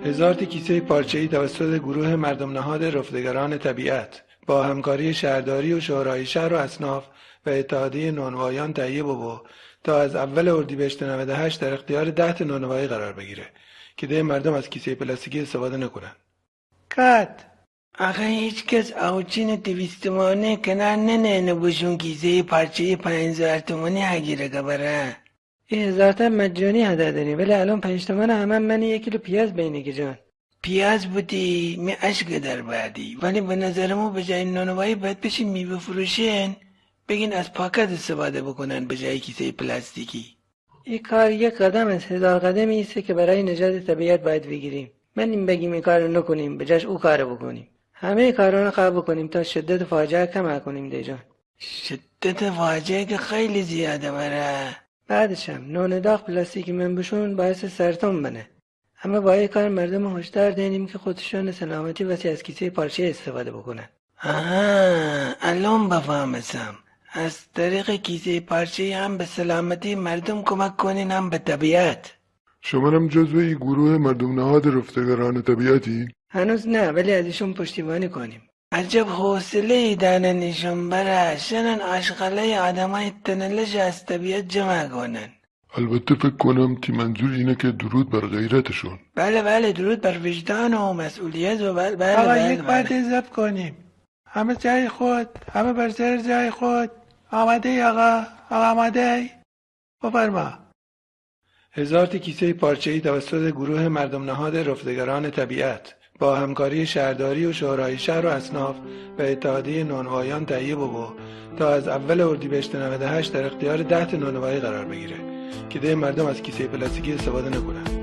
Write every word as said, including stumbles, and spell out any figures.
هزار تی کیسهٔ پارچه‌ای توسط گروه مردم‌نهاد رفتگران طبیعت با همکاری شهرداری و شورای شهر و اصناف و اتحادیهٔ نونوایان تهیه ببو تا از اول اردیبهشت نود و هشت در اختیار ده ته نونوایی قرار بگیره که ده مردم از کیسهٔ پلاستیکی استفاده نکنن. کات. آخه هیچ‌کس اوچین دویست تومانه کنار ننه‌نه بشون کیسهٔ پارچه‌ای پنج هزار تومانی هگیره که بره. ای هزار تا مجانی هده دری، ولی الان پنج تومانه همه منی یک کیلو پیاز بینی که جان. پیاز بودی، می اشک در بعدی. ولی به نظر مو به جای نونوایی باید بشین میوه فروشین بگین از پاکت استفاده بکنن به جای کیسهٔ پلاستیکی. ای کار یک قدم از هزار قدمی ایسه که برای نجات طبیعت باید بگیریم. من نیم بگیم ای کار نکنیم، به جاش او کار بکنیم. همهٔ کاران قبول بکنیم تا شدت فاجعه کم کنیم ده جان. شدت فاجعه که خیلی زیاده بره. بعدشم نون داغ پلاستیکی من بشون باعث سرطان بنه. اما با ای کار مردم هشدار دینیم که خودشان سلامتی وسی از کیسهٔ پارچه‌ای استفاده بکنن. آها، الان بفهمسم. از طریق کیسهٔ پارچه‌ای هم به سلامتی مردم کمک کنین هم به طبیعت. شمانم جزو ای گروه مردم‌نهاد رفتگران طبیعتی؟ هنوز نه، ولی از ایشون پشتیبانی کنیم. عجب حوصله‌ای دانن ایشون بره، شنن آشغالای آدمای تنلش از طبیعت جمع کنن. البته فکر کنم تی منظور اینه که درود بر غیرتشون. بله، بله، درود بر وجدان و مسئولیت و بله، بله، آقا، بله، یک بار بله. دیگه ضبط کنیم. همه جای خود، همه بر سر جای خود. آماده‌ای آقا؟ آقا آماده‌ای؟ بفرما. هزار تی کیسهٔ پارچه‌ای توسط گروه مردم‌نهاد رفتگران طبیعت با همکاری شهرداری و شورای شهر و اصناف و اتحادیهٔ نونوایان تهیه ببو تا از اول اردیبهشت نود و هشت در اختیار ده ته نونوایی قرار بگیره که ده مردم از کیسهٔ پلاستیکی استفاده نکنن.